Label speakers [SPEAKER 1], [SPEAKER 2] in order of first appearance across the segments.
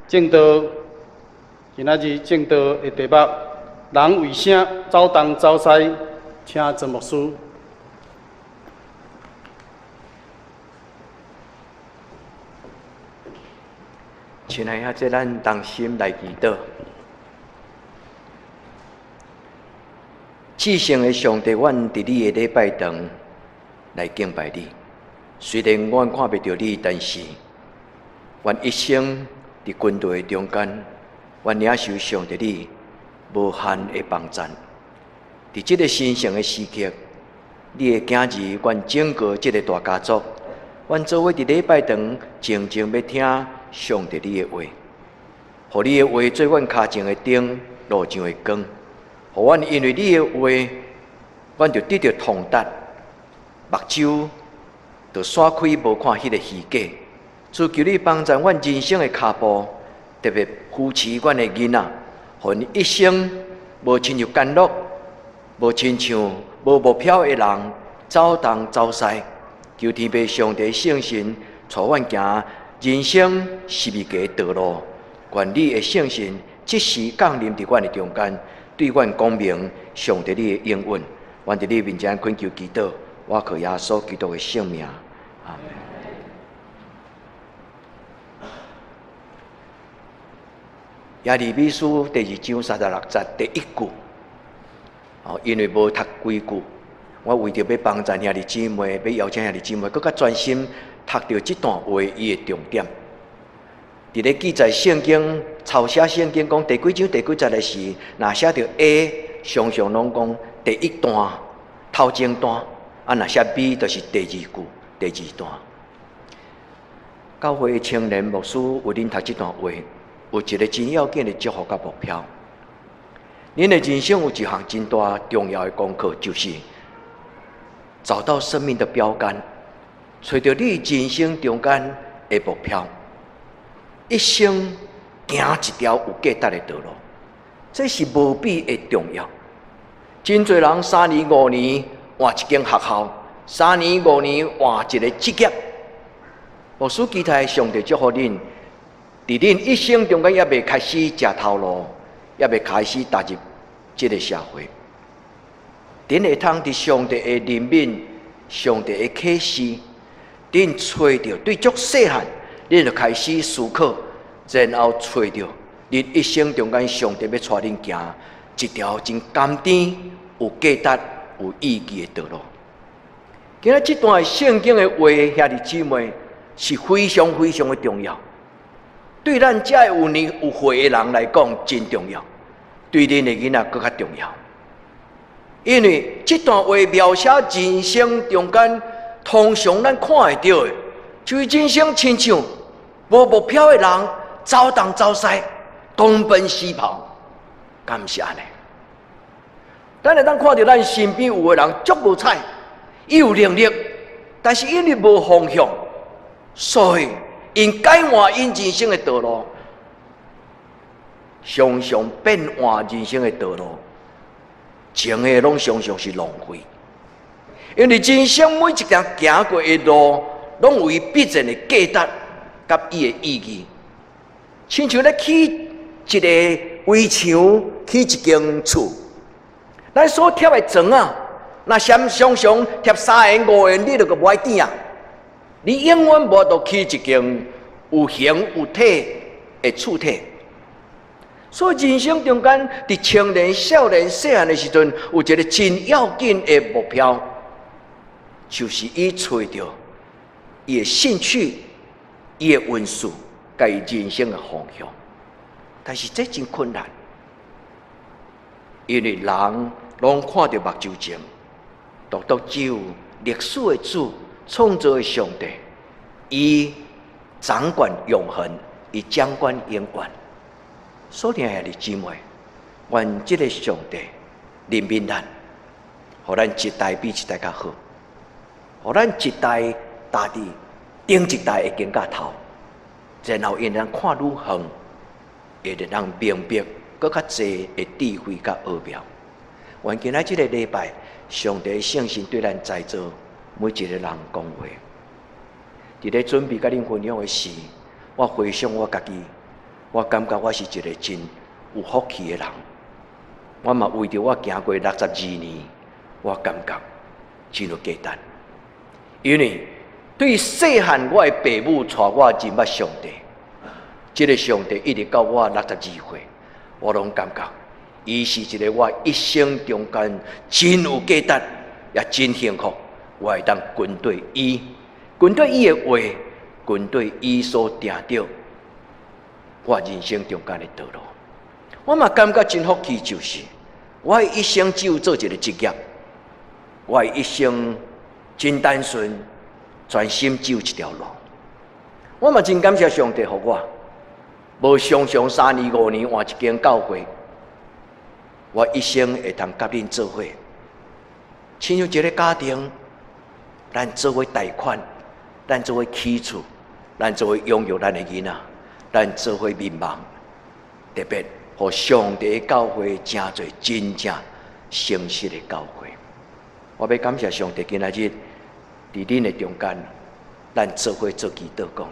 [SPEAKER 1] 證道，今仔日證道的題目：人為啥走東走西？請曾牧師。
[SPEAKER 2] 親愛的，這咱同心來祈禱。至聖的上帝，阮佇你的禮拜堂來敬拜你。雖然阮看袂著你，但是阮一生佇軍隊的中間，阮領受上帝你無限的幫贊。佇這個神聖的時刻，你的囝兒，阮整個這個大家族，阮做伙佇禮拜堂靜靜欲聽上帝你的話，予你的話做阮跤前的燈，路上的光，予阮因為你的話，阮就得著通達，目睭就散開無看彼个虛假。主求你幫助阮人生的跤步，特別扶持阮的囡仔，予𪜶一生無親像監獄，無親像無目標的人走東走西。求天父上帝聖神帶阮行人生十字架的道路，願你的聖神即時降臨佇阮的中間，對阮講明上帝你的應允。阮佇你面前懇求祈禱，我靠耶穌基督的聖名，阿們。耶利米書第二章36節第一句，哦，因為無讀幾句，我為著欲幫助兄弟姊妹，欲邀請兄弟姊妹，閣較專心讀著這段話伊的重點。佇咧記載聖經、抄寫聖經講第幾章第幾節的時，若寫著 A，常常攏講第一段、頭前段；啊，若寫 B，就是第二句、第二段。教會的青年牧師為恁讀這段話，有一個真要緊的祝福佮目標。恁的人生有一項真大重要的功課，就是找到生命的標桿，揣著你人生中間的目標，一生行一條有價值的道路，這是無比的重要。真濟人3年5年換一間學校，3年5年換一個職業。牧師期待上帝祝福恁，佇恁一生中間猶未開始食頭路，猶未開始踏入這個社會，恁會通佇上帝的憐憫、上帝的啟示，恁揣著對足細漢，恁就開始思考，然後揣著恁一生中間上帝欲帶恁行一條真甘甜、有價值、有意義的道路。今仔這段聖經的話，兄弟姊妹是非常非常的重要，對咱這有年有歲的人來講真重要，對恁的囡仔閣較重要。因為這段話描寫人生中間通常咱看會著的，就是人生親像無目標的人走東走西，東奔西跑，敢毋是按呢？咱會當看著咱身邊有的人足無彩，伊有能力，但是因為無方向，所以𪜶改換𪜶人生的道路，常常變換人生的道路，前的攏常常是浪費。因為人生每一條行過的路，攏有伊必然的價值佮伊的意義。親像咧起一個圍牆，起一間厝，咱所貼的磚仔，若常常貼三緣五緣，你就閣無愛變啊！你永遠無法度起一間有形有體的厝體。所以人生中間，佇青年、少年、細漢的時陣，有一個真要緊的目標，就是伊揣著伊的興趣、伊的恩賜、佮伊人生的方向。但是這真困難，因為人攏看著目睭前，獨獨只有歷史的主、創造的上帝，伊掌管永恆，伊掌管永遠。所以兄弟姊妹，願這個上帝憐憫咱，予咱一代比一代較好，予咱一代踏佇頂一代會更加頭，然後𪜶通看愈遠，會當明白閣較濟的智慧佮奧妙。願今仔這個禮拜，上帝聖神對咱在座每一個人講話。佇咧準備佮恁分享的時，我回想我家己。我感覺我是一個真有福氣的人。我嘛為著我行過62年，我感覺真有價值。因為對細漢我的爸母帶我認捌上帝，這个上帝一直到我62歲，我攏感覺伊是一个我一生中間真有價值，也真幸福。我會當跟對伊，跟對伊的話，跟對伊所定著我人生中間的道路。我嘛感覺真福氣，就是我一生只有做一个職業，我一生真單純，專心只有一條路。我嘛真感謝上帝予我，無常常3年5年換一間教會，我一生會通佮恁做伙，親像一个家庭，咱做伙貸款，咱做伙起厝，咱做伙養育咱的囡仔，咱做伙眠夢，特別予上帝教會成做真正誠實的教會。我欲感謝上帝，今仔日佇恁的中間，咱做伙做祈禱講，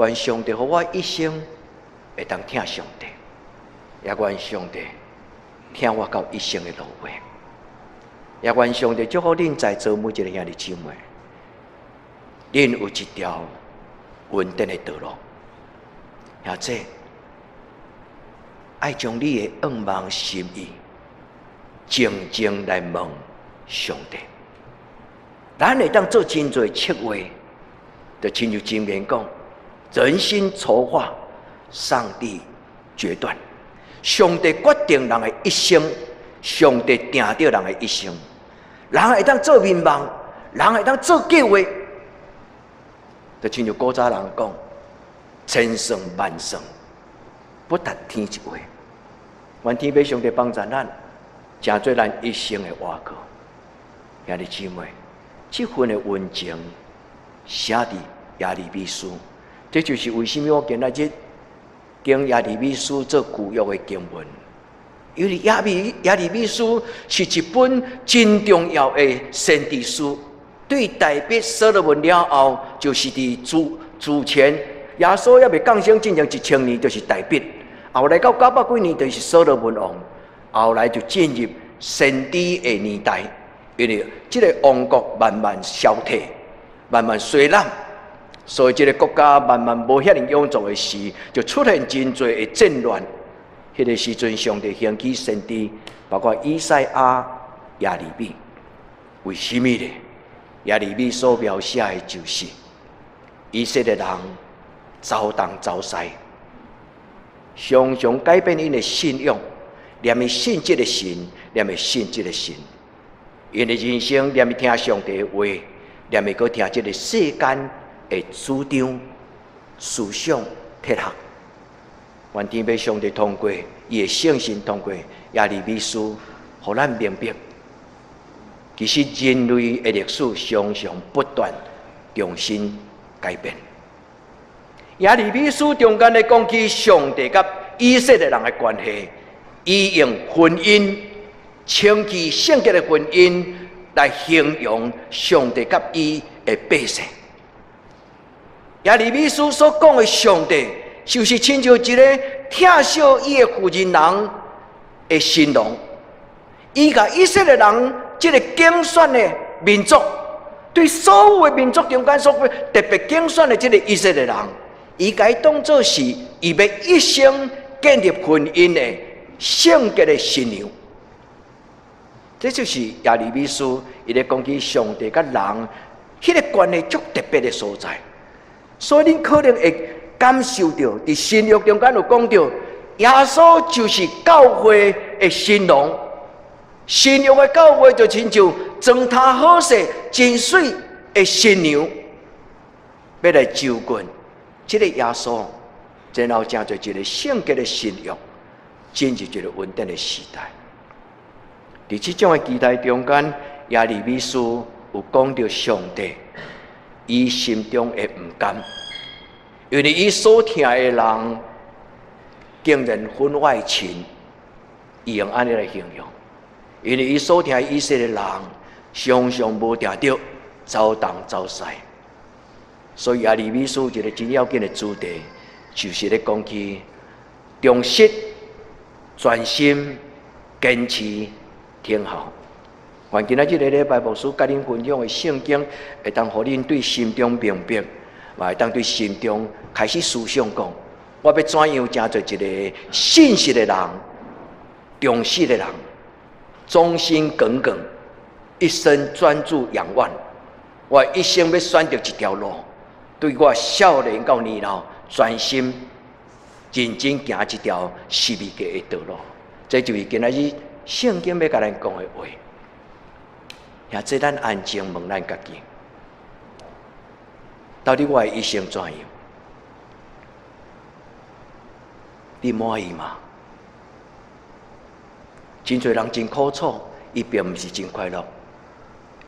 [SPEAKER 2] 願上帝予我一生會當疼上帝，也願上帝疼我到一生的落尾，也願上帝祝福恁在座每一个兄弟姊妹，恁有一條穩定的道路，兄弟，愛將你的願望心意，靜靜來問上帝。咱會當做真濟策劃，就親像箴言講，人心籌劃，上帝決斷。上帝決定人的一生，上帝定著人的一生。人會當做眠夢，人會當做計劃，就親像古早人講，千算萬算，不達天一話。願天父上帝幫助咱，成做咱一生的倚靠。兄弟姊妹，這份的溫情寫佇耶利米書，這就是為啥物我今仔日揀耶利米書做舊約的經文。因為耶利米書是一本真重要的先知書。對大衛所羅門了後，就是佇主前耶穌猶未降生進前1000年，就是大衛。後來到900幾年，就是所羅門王。後來就進入先知的年代，因為這个王國慢慢消退，慢慢衰落，所以這个國家慢慢無遐爾勇壯的時，就出現真濟的戰亂。彼个時陣，上帝興起先知，包括以賽亞、耶利米。為啥物呢？耶利米所描寫的就是以色列人走東走西，常常改變𪜶的信仰，連會信這个神，連會信這个神。𪜶的人生連會聽上帝的話，連會閣聽這个世間的主張、思想、哲學。願天父上帝通過伊的聖神，通過耶利米書，予咱明白，其實人類的歷史常常不斷重新改變。耶利米書中間咧講起上帝佮以色列人的關係，伊用婚姻、稱其聖潔的婚姻來形容上帝佮伊的百姓。耶利米書所講的上帝，就是親像一个疼惜伊的婦人人的新郎，伊共以色列人這个揀選的民族，對所有的民族中間所特別揀選的這个以色列人，伊共伊當做是伊欲一生建立婚姻的聖潔的新娘。這就是耶利米書伊咧講起上帝佮人彼个關係足特別的所在，所以恁可能會感受著，佇新約中間有講著，耶穌就是教會的新郎。新約的教會就親像妝頭好勢、真媠的新娘，欲來就近這个耶穌，然後成做一个聖潔的新約，進入一个穩定的時代。佇這種的期待中間，耶利米書有講著上帝伊心中的毋甘。因為伊所疼的人竟然婚外情，伊用按呢來形容。因為伊所疼以色列人常常無定著，走東走西。所以耶利米書一个真要緊的主題，就是咧講起忠實、專心、堅持、聽候。願今仔這个禮拜牧師佮恁分享的聖經，會當予恁對心中明白，嘛會當對心中開始思想講：我欲怎樣成做一个信實的人、忠實的人，忠心耿耿，一生專注仰望。我一生欲選擇一條路，對我少年到年老，專心認真行這條十字架的道路。這就是今仔日聖經欲共咱講的話。也這咱安靜問咱家己，到底我的一生怎樣？你滿意嗎？真濟人真苦楚，伊並毋是真快樂，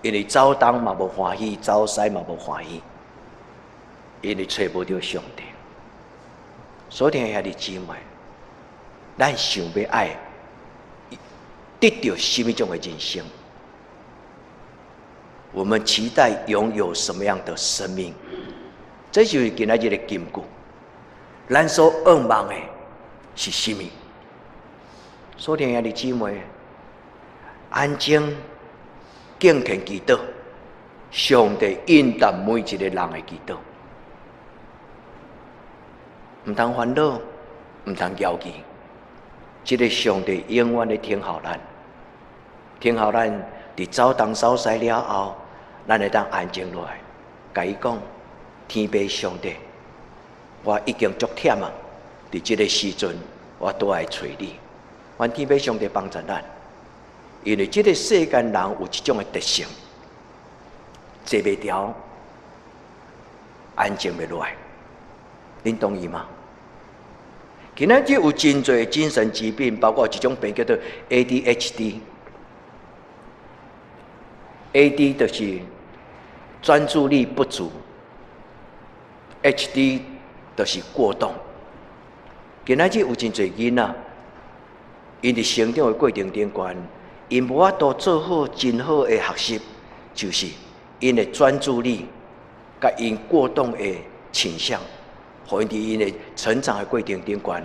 [SPEAKER 2] 因為走東嘛無歡喜，走西嘛無歡喜，因為揣無著上帝。所以兄弟姊妹，咱想欲愛得著啥物種的人生？我們期待擁有什麼樣的生命？這就是今仔日的金句。咱所向望的是啥物？所以兄弟姊妹，安靜、敬虔祈禱，上帝應答每一個人的祈禱。毋通煩惱，毋通猶豫。這个上帝永遠咧聽候咱，聽候咱佇走東走西了後，咱會當安靜落來，共伊講：天父上帝，我已經足忝啊！佇這个時陣，我都愛揣你。願天父上帝幫助咱，因為這个世間人有這種的特性，坐袂牢，安靜袂落來。恁同意嗎？今仔日有真濟精神疾病，包括一種病叫做 ADHD。AD 就是專注力不足，HD 就是過動。今仔日有真濟囡仔，𪜶佇成長的過程頂懸，𪜶無法度做好真好的學習，就是𪜶的專注力佮𪜶過動的傾向，予𪜶佇𪜶的成長的過程頂懸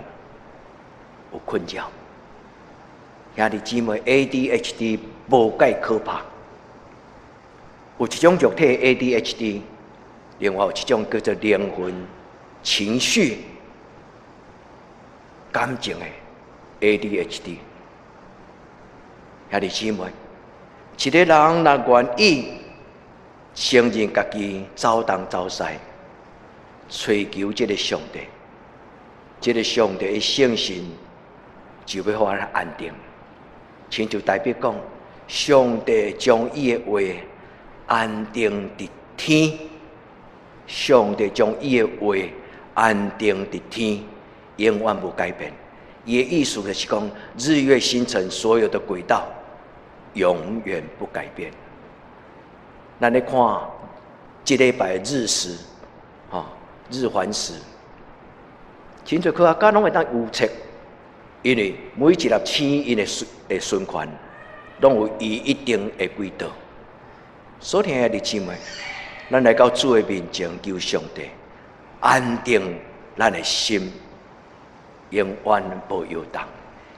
[SPEAKER 2] 有困擾。兄弟姊妹，ADHD 無蓋可怕。有一種肉體 ADHD，另外有一種叫做靈魂、情緒、感情的 ADHD。兄弟姊妹，一個人若願意承認家己走東走西，揣求這个上帝，這个上帝的聖神就欲予咱安定。親像大衛講，上帝將伊的話安定佇天，上帝將伊的話安定佇天，永遠無改變。伊的意思就是講，日月星辰所有的軌道永遠不改變。咱咧看這禮拜日食，吼，日環食，真濟科學家攏會當預測，因為每一粒星𪜶的循環，攏有伊一定的軌道。所以兄弟姊妹，咱來到主的面前求上帝安定咱的心，永遠無搖動。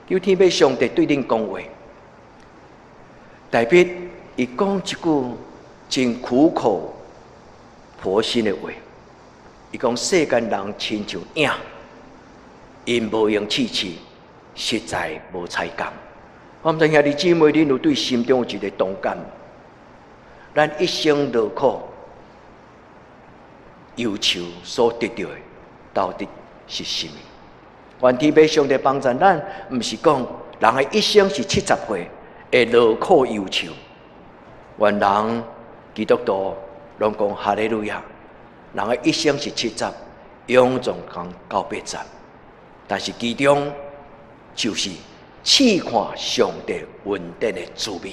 [SPEAKER 2] 求天父上帝對恁講話，大衛伊講一句真苦口婆心的話，伊講世間人親像影，𪜶無閒試試，實在無彩工。我毋知兄弟姊妹，恁有對心中有一个同感？咱一生勞苦憂愁所得著的，到底是啥物？願天父上帝幫助咱，毋是講人的一生是70歲會勞苦憂愁。願人基督徒攏講哈利路亞，人的一生是七十，勇壯到80，但是其中就是試看上帝恩典的滋味。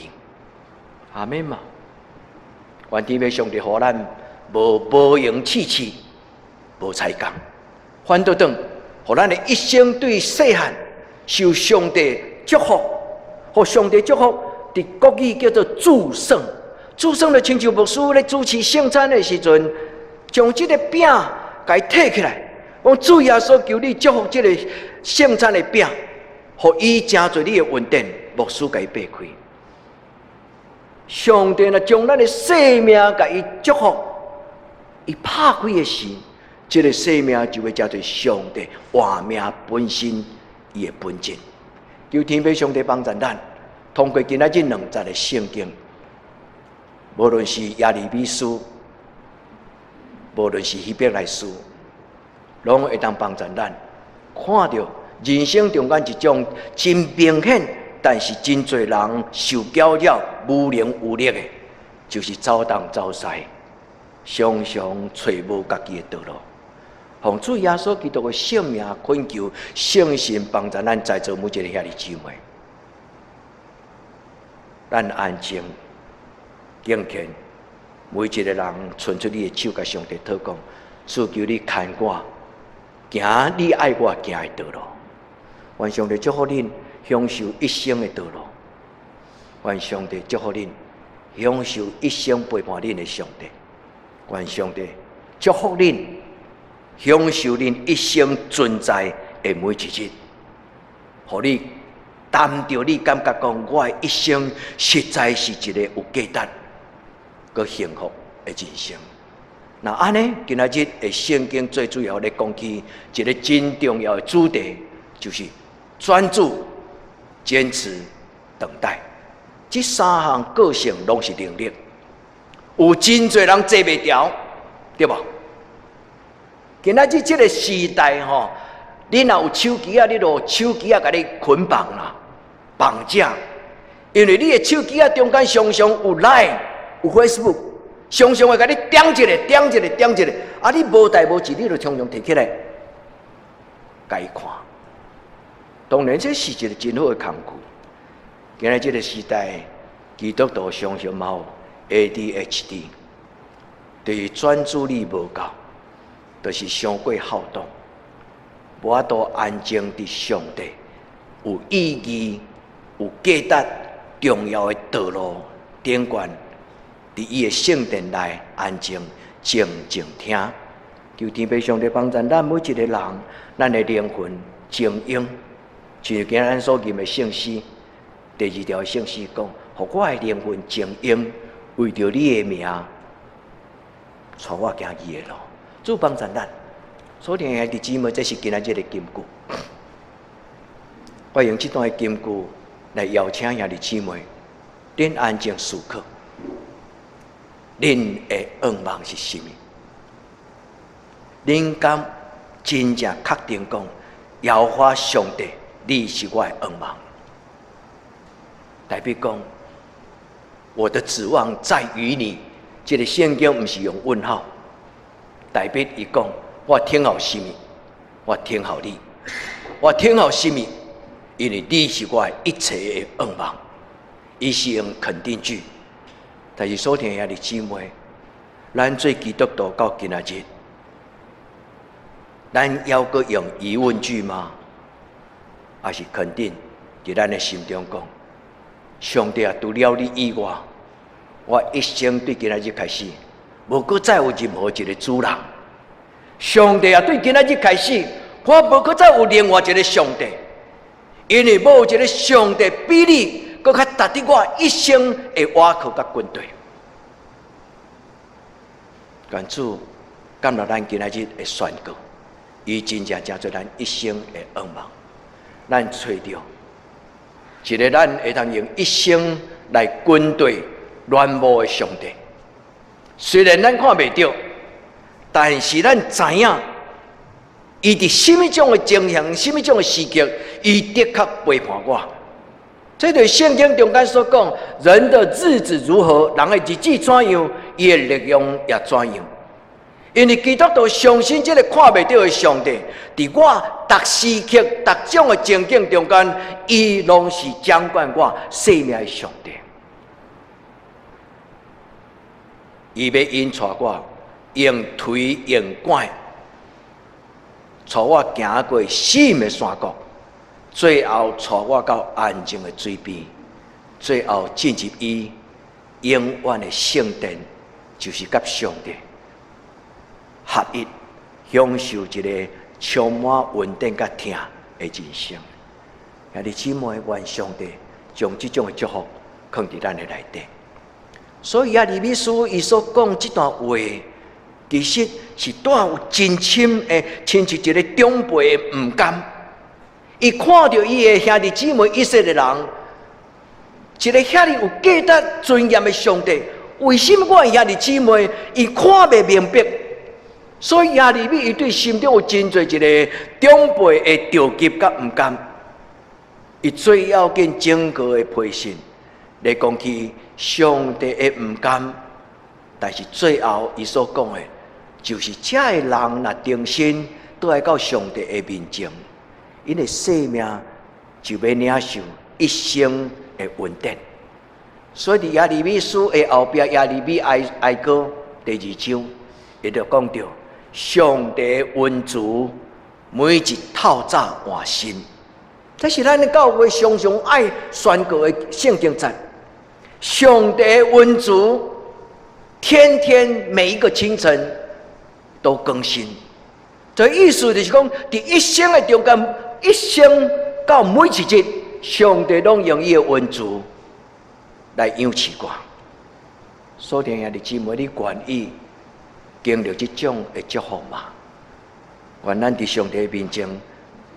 [SPEAKER 2] 阿們嗎？願天父上帝予咱無閒試試，無彩工，反倒轉，予咱的一生對細漢受上帝祝福，予上帝祝福，佇國語叫做祝聖。祝聖就親像牧師咧主持聖餐的時陣，將這个餅共伊提起來，講主耶穌求你祝福這個聖餐的餅，予伊成做你的恩典，牧師共伊擘開。上帝若將咱的生命共伊祝福，伊拍開的時，這個生命就會成做上帝活命本身伊的本質。求天父上帝幫助咱，通過今仔這兩節的聖經，無論是耶利米書，無論是希伯來書，攏會當幫助咱看著人生中間一種真明顯，但是真濟人受攪擾、無能無力的，就是走東走西，常常揣無家己的道路。奉主耶穌基督的聖名懇求聖神幫助咱在座每一個兄弟姊妹，咱安靜敬虔，每一個人伸出你的手，共上帝禱告，主求你牽我行你愛我行的道路。願上帝祝福恁享受一生的道路。願上帝祝福恁享受一生陪伴恁的上帝。願上帝祝福恁享受恁一生存在的每一日，予你擔著你感覺講，我的一生實在是一個有價值、閣幸福的人生。那按呢，今仔日的聖經最主要咧講起一個真重要的主題，就是專注、堅持、等待。這三項個性攏是能力，有真濟人坐袂牢，對無？今仔日這個時代吼，你若有手機仔，你就手機仔共你捆綁啦、綁架，因為你的手機仔中間常常有 Line、有 Facebook，常常會共你點一下、點一下、點一下，啊！你無代無誌，你就常常提起來，共伊看。當然，這是一個真好的工具。今仔這個時代，基督徒常常嘛有 ADHD，就是專注力無夠，就是傷過好動，無法度安靜佇上帝有意義、有價值、重要的道路頂懸，佇伊的聖殿內安靜靜靜聽。求天父上帝幫助咱每一個人，咱的靈魂精英，就像今咱所吟的聖詩，第二條聖詩講：予我的靈魂精英，為著你的名，帶我行義的路。主幫助咱，所以兄弟姊妹，這是今仔日的金句。我用這段的金句來邀請兄弟姊妹，恁安靜思考，恁的願望是啥物？恁敢真正確定講，耶和華上帝，你是我的願望？代表講，我的指望在於你。這個聖經毋是用問號。代表伊講，我聽候啥物？我聽候你，我聽候啥物？因為你是我的一切的願望。伊是用肯定句，但是所聽兄弟姊妹，咱做基督徒到今仔日，咱猶閣用疑問句嗎？還是肯定？佇咱的心中講，上帝啊，除了你以外，我一生對今仔日開始，無閣再有任何一個主人。上帝啊，對今仔日開始，我無閣再有另外一個上帝，因為無一個上帝比你閣較值得我一生的倚靠佮跟隨。願主感謝咱今仔日的宣告，伊真正成做咱一生的願望。咱揣著一個咱會當用一生來跟隨戀慕的上帝。雖然咱看袂著，但是咱知影，伊佇啥物種的情形、啥物種的時刻，伊的確陪伴我。這就是聖經中間所講，人的日子如何，人的日子怎樣，伊的力量也怎樣。因為基督徒相信這個看袂著的上帝，佇我逐時刻、逐種的情景中間，伊攏是掌管我生命的上帝。伊欲引帶我，用推用拐，帶我行過死的山谷，最後帶我到安靜的水邊，最後進入伊永遠的聖殿，就是佮上帝合一，享受一個充滿恩典佮疼的人生。兄弟姊妹，願上帝將這種的祝福囥佇咱的內底。所以耶利米書伊所講這段話，其實是帶有真深的，親像一個長輩的毋甘。伊看著伊的兄弟姊妹以色列人，一個遐爾有價值尊嚴的上帝，為什麼我的兄弟姊妹伊看袂明白？所以耶利米伊對心中有真濟一個長輩的著急佮毋甘。伊最要緊整個的批信來講起上帝的毋甘，但是最後伊所講的，就是這个人若重新倒來到上帝的面前，𪜶的性命就欲領受一生的恩典。所以佇耶利米書的後壁，耶利米哀哀歌第二章，伊就講著上帝恩慈每一透早換新。這是咱的教會常常愛宣告的聖經節。上帝恩慈，天天每一個清晨都更新。這意思就是講，佇一生的中間，一生到每一日，上帝攏用伊的恩慈來養飼我。所以兄弟姊妹，你願意經歷這種的祝福嗎？願咱佇上帝面前，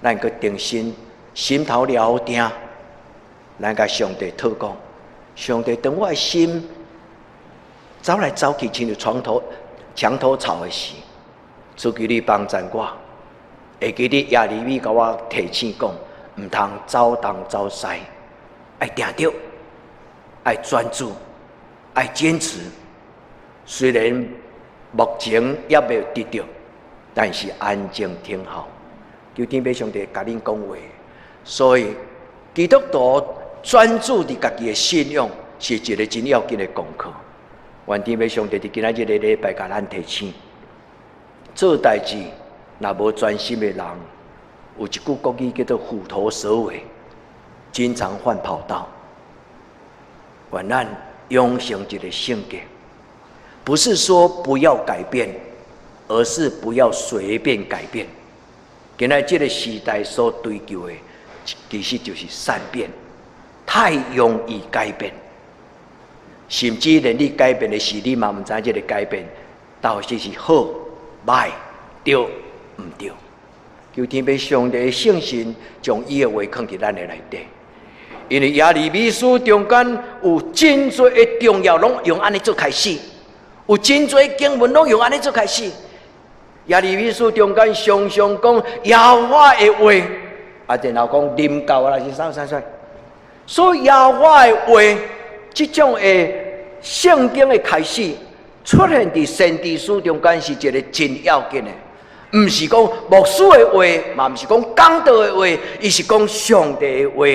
[SPEAKER 2] 咱閣重新心頭了定，咱共上帝禱告。上帝，當我的心走來走去，親像床頭牆頭草的時，求求你幫贊我。會記得耶利米共我提醒講，毋通走東走西，愛定著，愛專注，愛堅持。雖然目前猶未得著，但是安靜聽候，求天父上帝共恁講話。所以基督徒專注佇家己的信仰，是一個真要緊的功課。願天父上帝佇今仔日個禮拜共咱提醒：做代誌若無專心的人，有一句國語叫做虎頭蛇尾，經常換跑道。願咱養成一個性格，不是說不要改變，而是不要隨便改變。今仔這個時代所追求的，其實就是善變，太容易改變，甚至連你改變的時，你嘛毋知這個改變到底是好、䆀、對、毋對。求天父上帝的聖神將伊的話囥佇咱的內底，因為耶利米書中間有真濟的重要，攏用按呢做開始；有真濟經文攏用按呢做開始。耶利米書中間常常講耶和華的話，啊，然後講臨到啦是啥啥啥，所以耶和華的話，這種的聖經的開始出現佇先知書中間是一個真要緊的，毋是講牧師的話，嘛毋是講講道的話，伊是講上帝的話，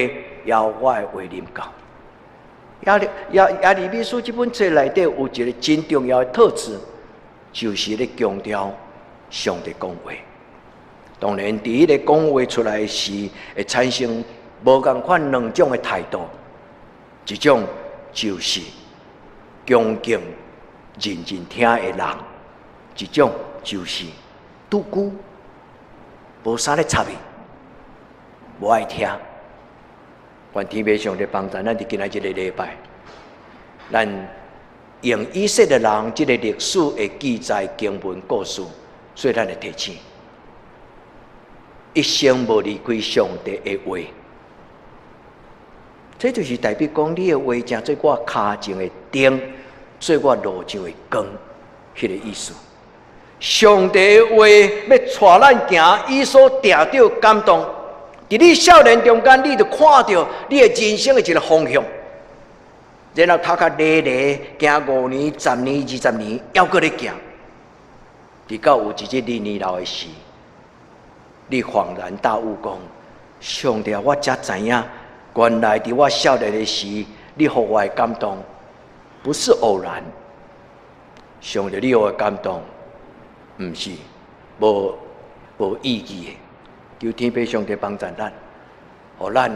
[SPEAKER 2] 耶和華的話臨到。耶利米書這本冊內底有一個真重要的特質，就是咧強調上帝講話。當然，佇彼个講話出來時，會產生無仝款兩種的態度。一種就是恭敬、認真聽的人；一種就是拄久，無啥咧插伊，無愛聽。願天父上帝幫助咱佇今仔這個禮拜，咱用以色列人這個歷史的記載經文故事，做咱的提醒。一生無離開上帝的話，這就是代表講你的話成做我跤前的燈，做我路上的光，彼個意思。上帝的話欲帶咱行，伊所定著感動。佇你少年中間，你就看著你的人生的一個方向，然後讀較累累，行5年、10年、20年，猶閣咧行。直到有一日你年老的時，你恍然大悟，講：上帝，我才知影，原來佇我少年的時，你予我的感動，不是偶然。上帝，你予我的感動，毋是無意義的。求天父上帝幫助咱，予咱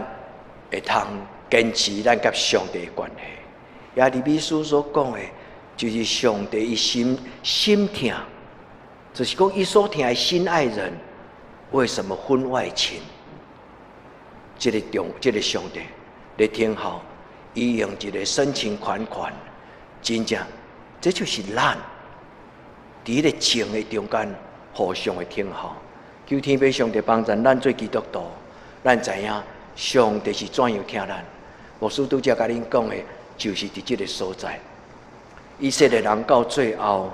[SPEAKER 2] 會通堅持咱佮上帝的關係。耶利米書所講的，就是上帝伊心心疼，就是講伊所疼的心愛人。為什麼婚外情？這个中，這个上帝，你聽好，伊用一个深情款款，真正，這就是咱佇彼个情的中間互相的聽候。求天父上帝幫助咱做基督徒，咱知影上帝是怎樣疼咱。牧師拄才共恁講的，就是佇這个所在。以色列人到最後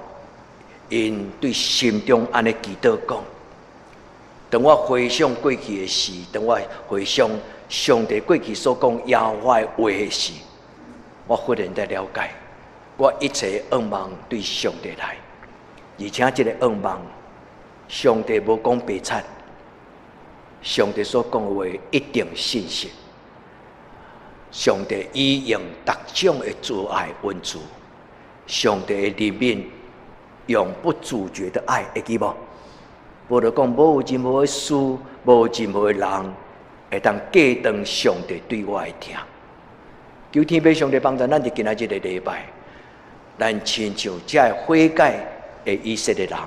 [SPEAKER 2] ，𪜶對心中按呢祈禱講：當我回想過去的事，當我回想上帝過去所講耶和華的話的時，我忽然才了解，我一切願望對上帝來，而且這个願望，上帝無講白賊，上帝所講的話一定信實。上帝伊用逐種的慈愛恩慈，上帝的憐憫，永不阻絕的愛，會記無？保羅講，無有任何的事，無有任何的人，會當隔斷上帝對我的疼。求天父上帝幫助咱，佇今仔這个禮拜，咱親像這个悔改的以色列人，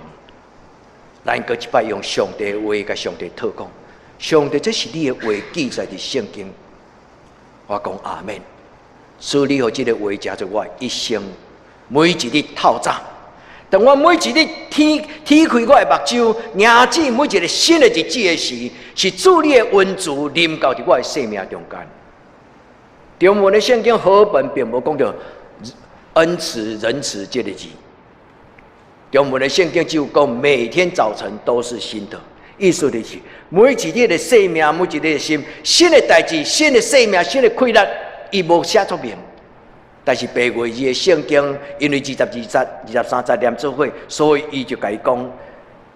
[SPEAKER 2] 咱閣一擺用上帝的話共上帝討講，上帝，這是你的話記載佇聖經。我講阿們，賜你予這个話，成做我一生每一日透早。當我每一日天天開我的目睭，迎接每一个新的日子的時，是主你的恩慈臨到佇我的生命中間。中文的聖經和本並無講著恩慈、仁慈這个字。中文的聖經只有講每天早晨都是新的，意思就是每一日的生命，每一日的心，新的代誌，新的生命，新的氣力，伊無寫出明。但是白話字的聖經，因為22節、23節連做伙，所以伊就共伊講：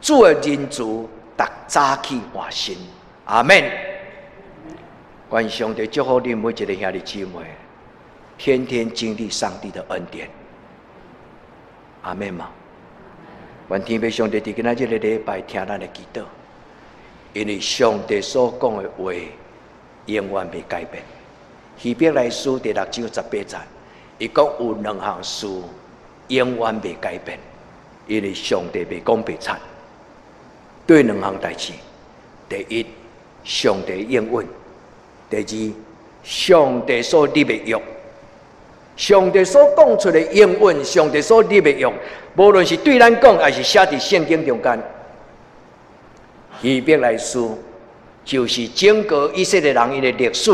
[SPEAKER 2] 主的仁慈，逐早起換新。阿們。願上帝祝福恁每一个兄弟姊妹，天天經歷上帝的恩典。阿們嗎？願天父上帝佇今仔這个禮拜聽咱的祈禱，因為上帝所講的話永遠袂改變。希伯來書第六章18節，伊講有兩項事永遠袂改變，因為上帝袂講白賊。對兩項代誌，第一，上帝應允；第二，上帝所立的約。上帝所講出的應允，上帝所立的約，無論是對咱講，還是寫佇聖經中間。希伯來書就是整個以色列人𪜶的歷史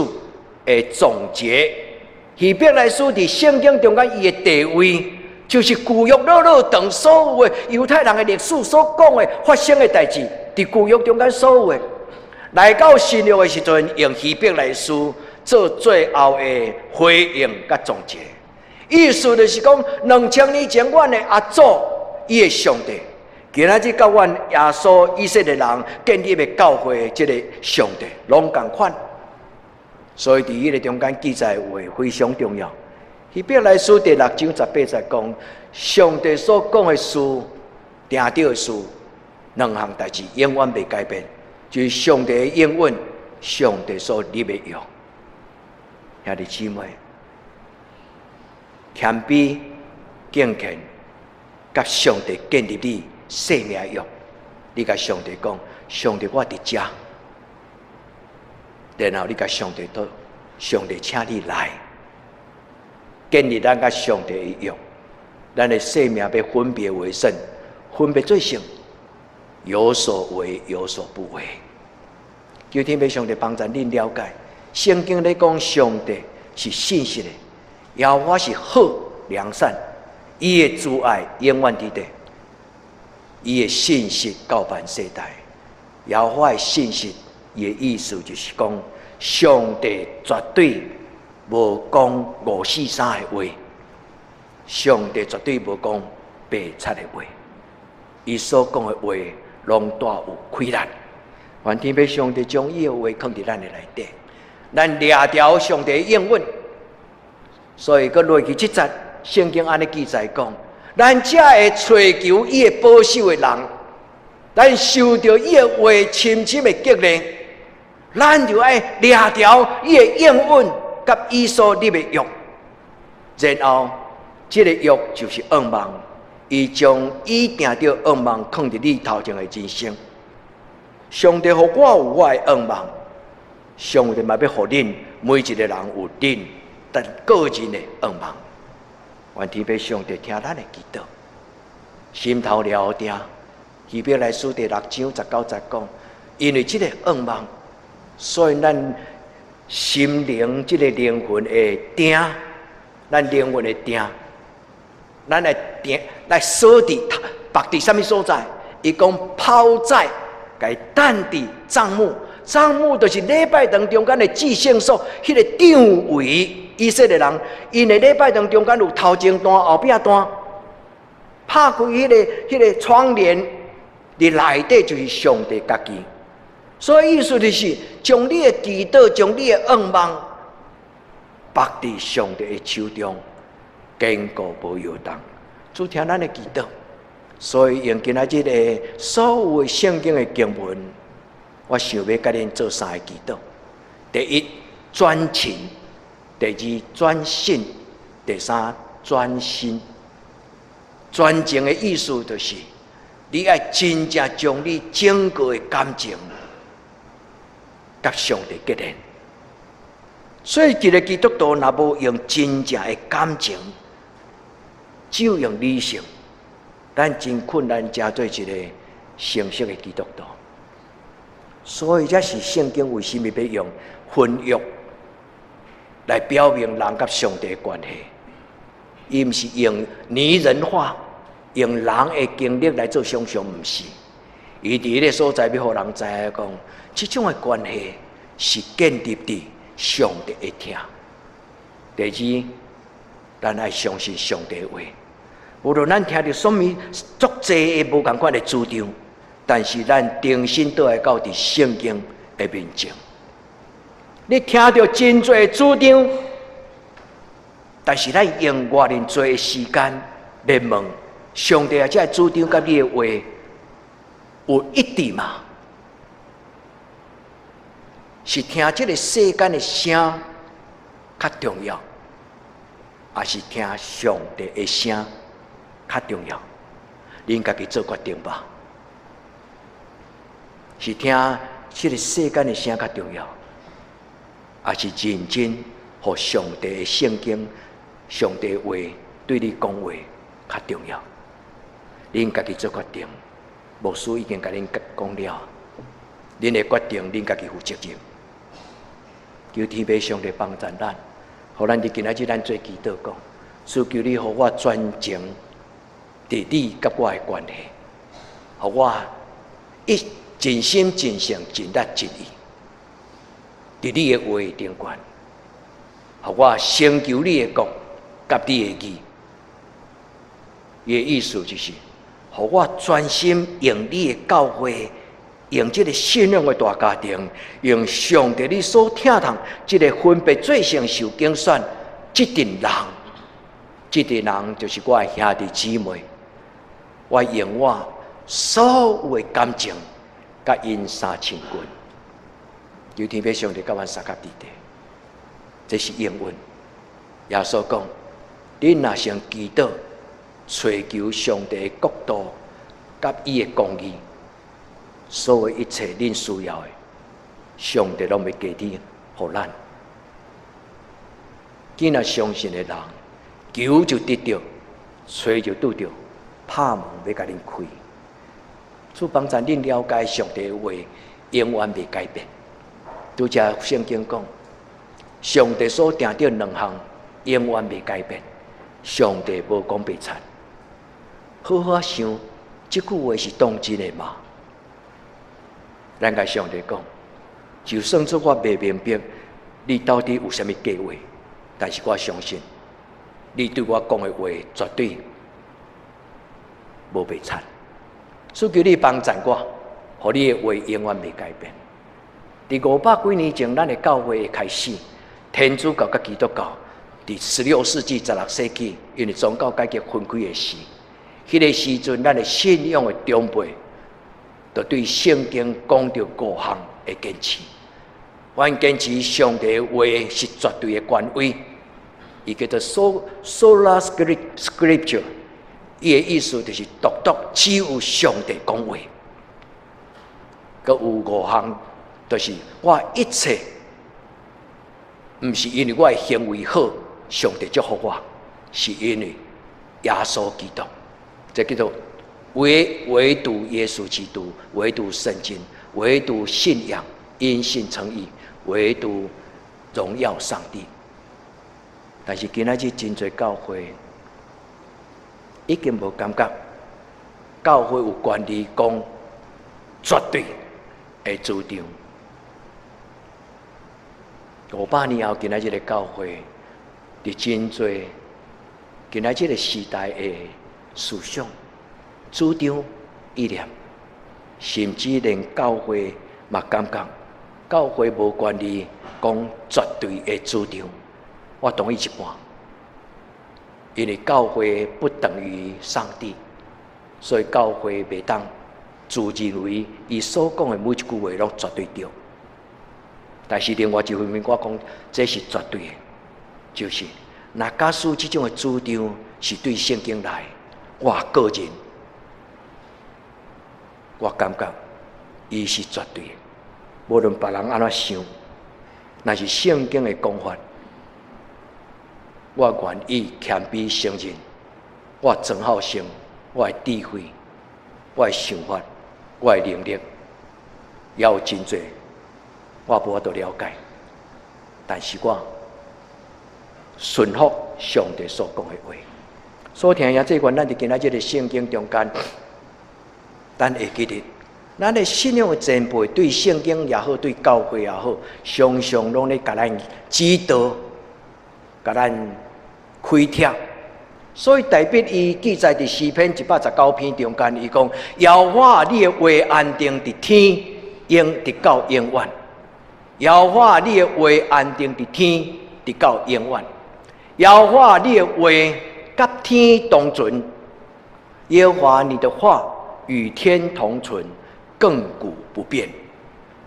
[SPEAKER 2] 的總結。希伯來書佇聖經中間伊的地位，就是舊約落落長所有的猶太人的歷史所講的發生的代誌，佇舊約中間所有的，來到新約的時陣，用希伯來書做最後的回應佮總結。意思就是講，2000年前阮的阿祖，伊的上帝，今仔日佮阮耶穌以色列人建立的教會，這个上帝攏仝款。所以佇彼个中間記載的話非常重要。希伯來書第六章十八節講，上帝所講的事，定著的事，兩項代誌永遠袂改變，就是上帝的應允，上帝所立的約。兄弟姊妹，謙卑敬虔，佮上帝建立你生命的約，你共上帝講，上帝我佇遮，然後你共上帝討，上帝請你來建立咱佮上帝的約，咱的生命欲分別為聖，分別做聖，有所為有所不為。求天父上帝幫助恁了解，聖經咧講上帝是信實的，耶和華是好良善，伊的慈愛永遠佇咧，伊的信實到萬世代。耶和華的信實，伊的意思就是講，上帝絕對無講五四三的話，上帝絕對無講白賊的話，伊所講的話攏帶有氣力。願天父上帝將伊的話囥佇咱的內底，咱掠牢上帝的應允，所以閣落去這節聖經按呢記載講，咱才會揣求伊的保守的人，咱受著伊的話深深的激勵，咱就愛掠牢伊的應允佮伊所立的約，然後這个約就是願望，伊將伊定著願望囥佇你頭前的人生。上帝予我有我的願望，上帝嘛欲予恁每一个人有恁咱個人的願望。願天父上帝聽咱的祈禱，心頭了定。希伯來書第六章十九節講，因為這个願望，所以咱心靈這个靈魂會定，咱靈魂會定，咱來定來鎖佇縛佇啥物所在？伊講拋在，共等佇帳幕，帳幕就是禮拜堂中間的至聖所，彼个帳帷。以色列人，𪜶的禮拜堂中間有頭前單、後壁單，拍開彼个窗簾，佇內底就是上帝家己。所以意思就是，將你的祈禱、將你的願望，縛佇上帝的手中，堅固無搖動。主聽咱的祈禱，所以用今仔日的所有的聖經的經文，我想欲共恁做三个祈禱。第一，專情；第二，專信；第三，專心。專情的意思就是，你愛真正將你整個的感情，佮上帝結連。所以，一个基督徒若無用真正的感情，只有用理性，咱真困難成做一个成熟的基督徒。所以，這是聖經為啥物欲用婚約來表明人佮上帝的關係。伊毋是用擬人化，用人的經歷來做想象，毋是。伊佇彼个所在欲予人知影講，這種的關係是建立佇上帝會聽。第二，咱愛相信上帝的話。無論咱聽著啥物足濟的無仝款的主張，但是咱重新倒來到佇聖經的面前。你聽著真濟主張，但是咱用偌爾濟的時間來問上帝啊，這个主張佮你的話有一致嗎？是聽這个世間的聲較重要，抑是聽上帝的聲較重要？恁家己做決定吧。是聽這个世間的聲較重要，抑是認真予上帝的聖經、上帝的話對你講話較重要？恁家己做決定。牧師已經共恁講了，恁的決定恁家己負責任。求天父上帝幫助咱，予咱佇今仔日咱做祈禱講，主求你予我專情佇你佮我的關係，予我一盡心盡性盡力盡意，佇你的話頂懸，予我成就你的國佮你的義。伊的意思就是，予我專心用你的教會，用這个信仰的大家庭，用上帝你所疼痛這个分別做聖受揀選這陣人，這陣人就是我的兄弟姊妹。我用我所有的感情，佮𪜶相親近。求天父上帝佮阮相佮佇咧，這是應允。耶穌講：恁若先祈禱，揣求上帝的國度，佮伊的公義，所有一切恁需要的，上帝攏會加添予咱。囝若相信的人，求就得著，揣就拄著，拍門欲共恁開。主幫助恁了解上帝的話，永遠袂改變。拄才聖經講，上帝所定著兩項，永遠袂改變。上帝無講白賊。好好想，這句話是當真的嗎？咱共上帝講，就算做我袂明白，你到底有啥物計劃，但是我相信，你對我講的話絕對無白賊。所以求你幫助我，予你的話永遠袂改變。佇五百幾年前，咱的教會的開始，天主教佮基督教，佇16世紀、16世紀，因為宗教改革分開的時，彼个時陣，咱的信仰的長輩，就對聖經講著五項的堅持。阮堅持上帝的話是絕對的權威，伊叫做 Sola Scriptura，伊的意思就是獨獨只有上帝講話。閣有五項，就是我一切，毋是因為我的行為好，上帝祝福我，是因為耶穌基督，這叫做唯獨耶穌基督，唯獨聖經，唯獨信仰，因信稱義，唯獨榮耀上帝。但是今仔日真濟教會已經無感覺，教會有權利講絕對的主張。500年後，今仔日的教會，佇真濟今仔這個時代的思想、主張、意念，甚至連教會嘛感覺，教會無權利講絕對的主張。我同意一半，因為教會不等於上帝，所以教會袂當自認為伊所講的每一句話攏絕對對。但是另外一方面，我講這是絕對的，就是若假使這種的主張是對聖經來，我個人我感覺伊是絕對的，無論別人按怎想，若是聖經的講法，我願意謙卑承認，我莊孝生，我的智慧，我的想法，我的能力，也有真濟，我無法度了解。但是我順服上帝所講的話。所以聽下這關，咱佇今仔這个聖經中間，咱會記得，咱的信仰的前輩對聖經也好，對教會也好，常常攏咧共咱指導，共咱開拓。所以大衛伊記載佇詩篇119篇中間，伊講：耶和華你的話安定佇天，永直到永遠。耶和華你的話安定佇天，直到永遠。耶和華你的話佮天同存。耶和華你的話與天同存，亙古不變。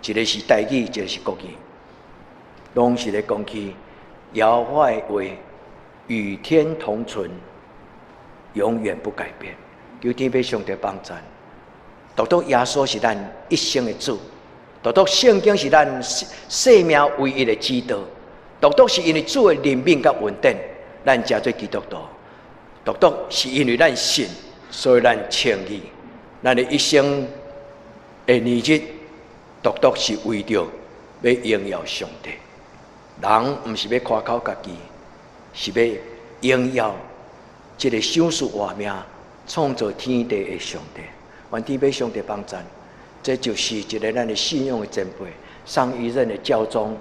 [SPEAKER 2] 一个是台語，一个是國語，攏是咧講起耶和華的話與天同存，永遠不改變。求天父上帝幫贊，獨獨耶穌是咱一生的主，獨獨聖經是咱生命唯一的指導，獨獨是因為主的憐憫佮恩典，咱才做基督徒。獨獨是因為咱信，所以咱稱義。咱的一生的年日，獨獨是為著欲榮耀上帝。人毋是欲誇口家己，是欲榮耀這个賞賜活命、創造天地的上帝。願天父上帝幫贊，這就是一个咱的信仰的前輩，上一任的教宗，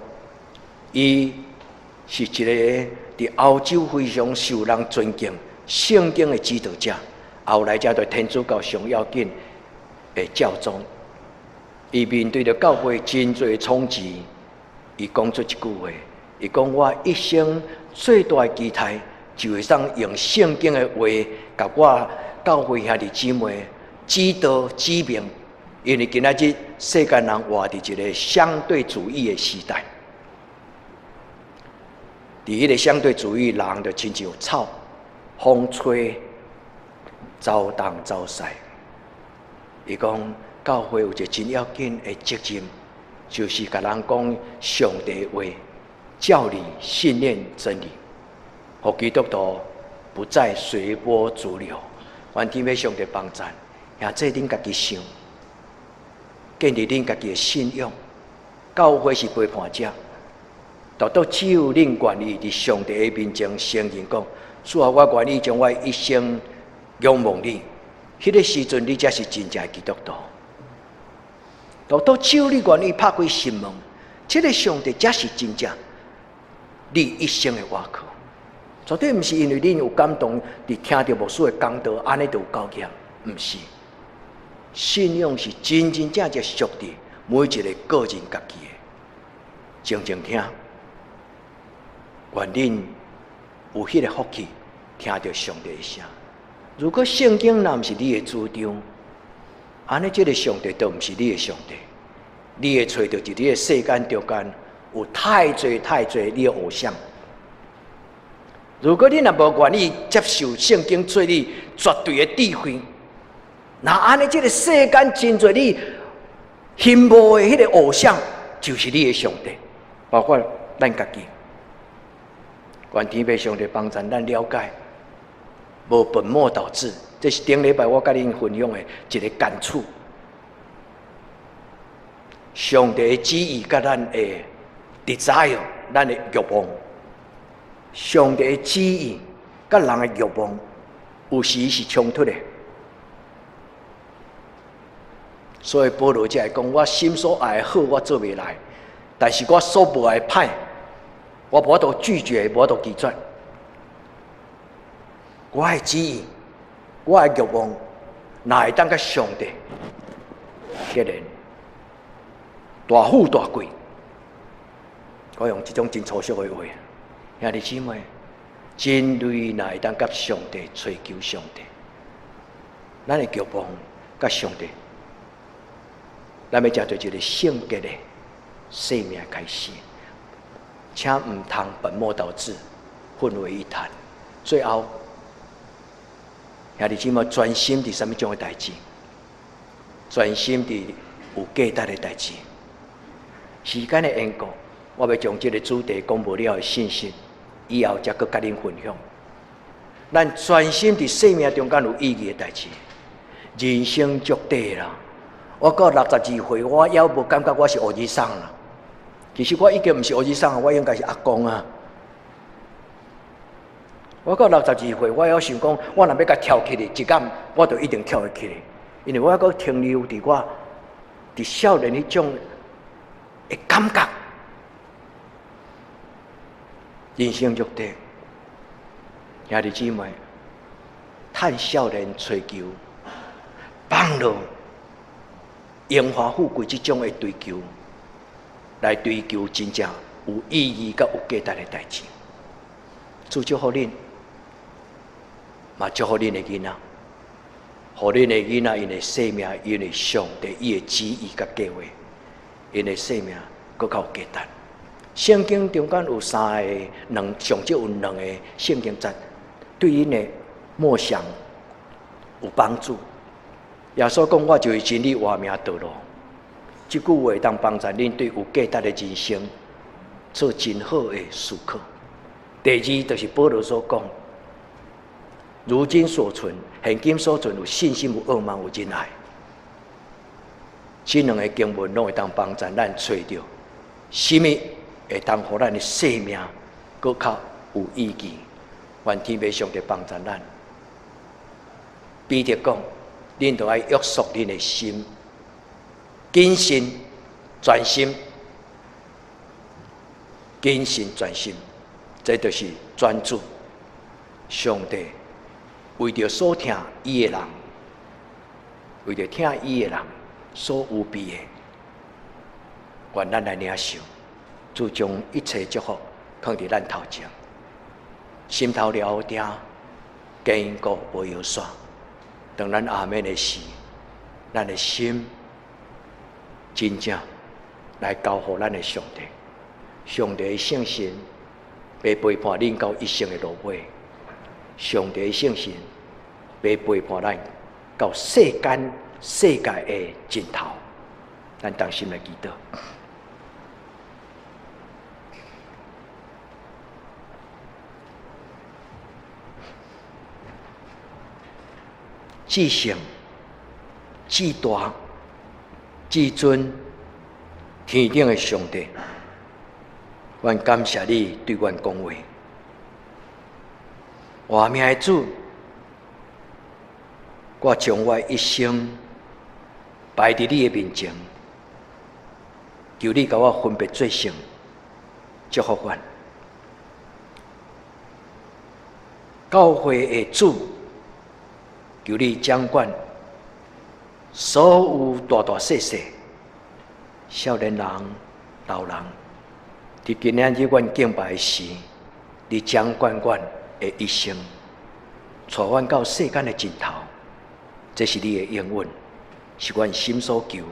[SPEAKER 2] 伊是一个佇歐洲非常受人尊敬、聖經的指導者，後來才做天主教上要緊的教宗。伊面對著教會真濟衝擊，伊講出一句話，伊講我一生最大的期待，就會當用聖經的話，共我教會兄弟姊妹指導指明。因為今仔日世間人活佇一个相對主義的時代，佇彼个相對主義，人就親像草，風吹，走東走西。伊講教會有一个真要緊的責任，就是共人講上帝話、教理、信念、真理，予基督徒不再隨波逐流。願天父上帝幫贊，也做恁家己想，建立恁家己的信仰。教會是陪伴者，獨獨只有恁願意佇上帝的面前承認講，主啊，我願意將我一生仰望你。彼个時陣，你才是真正的基督徒。獨獨只有你願意拍開心門，這个上帝才是真正你一生的倚靠。絕對毋是因為恁有感動，佇聽著牧師的講道，按呢就有夠額，毋是。信仰是真真正正屬佇每一个個人家己的。靜靜聽，願恁有彼个福氣，聽著上帝的聲。如果聖經若毋是你的主張，按呢這个上帝就毋是你的上帝。你會揣著佇這个世間中間有太濟太濟你的偶像。如果你若無願意接受聖經做你絕對的智慧，那按呢這个世間真濟你羨慕的彼个偶像，就是你的上帝，包括咱家己。願天父上帝幫助咱了解，無本末倒置。這是頂禮拜我佮恁分享的一个感觸。上帝的旨意佮咱的 desire，咱的欲望。上帝的旨意佮人的欲望，有時是衝突的。所以保羅才會講：我心所愛的好，我做袂來；但是我所無愛的歹，我無法度拒絕，無法度拒絕。我的旨意，我的欲望，哪會當佮上帝結連？大富大貴，我用這種真粗俗的話，兄弟姊妹，人類哪會當佮上帝追求上帝？咱的欲望佮上帝，咱欲成做一个聖潔的生命開始，請毋通本末倒置，混為一談。最後，兄弟姊妹專心佇啥物種的代誌？專心佇有價值的代誌。時間的緣故，我欲將這个主題講無了的信息，以後才閣佮恁分享。咱專心佇生命中間有意義的代誌，人生足短啦。我到62歲，我猶無感覺我是烏爾桑啦。其實我已經毋是烏爾桑，我應該是阿公啊。我到62歲，我猶想講，我若欲共跳起來，一工我就一定跳會起來，因為我猶閣停留佇我佇少年彼種的感覺。人生足短，兄弟姊妹，趁少年追求，放落榮華富貴這種的追求，來追求真正有意義佮有價值的代誌。主祝福恁，嘛祝福恁的囡仔，予恁的囡仔𪜶的生命，因為上帝伊的旨意佮計劃，𪜶的生命閣較有價值。聖經中間有三个，兩上少有兩个聖經節，對𪜶的默想有幫助。耶穌講：我就是真理、活命、道路。這句話當幫助恁對有價值的人生做真好的思考。第二，就是保羅所講：如今所存，現今所存有信心、有盼望、有仁愛。這兩个經文攏會當幫助咱揣著啥物會當予咱的生命閣較有意義。願天父上帝幫助咱。彼得講：恁著愛約束恁的心，謹慎專心，謹慎專心，這就是專注。上帝為著所疼伊的人，為著疼伊的人所預備的，願咱來領受。主將一切祝福放佇咱頭前，心頭了定，堅固無搖煞。當咱阿們的時，咱的心真正來交予咱的上帝。上帝的聖神欲陪伴恁到一生的落尾。上帝的聖神欲陪伴咱到世間世界的盡頭。咱同心來祈禱。至聖、至大、至尊、天頂的上帝，阮感謝你對阮講話。活命的主，我將我一生擺佇你的面前，求你共我分別做聖，祝福阮。教會的主，求你掌管所有大大細細、少年人、老人，佇今仔日阮敬拜時，你掌管阮的一生，帶阮到世間的盡頭，這是你的應允，是阮心所求，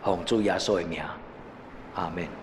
[SPEAKER 2] 奉主耶穌的名，阿們。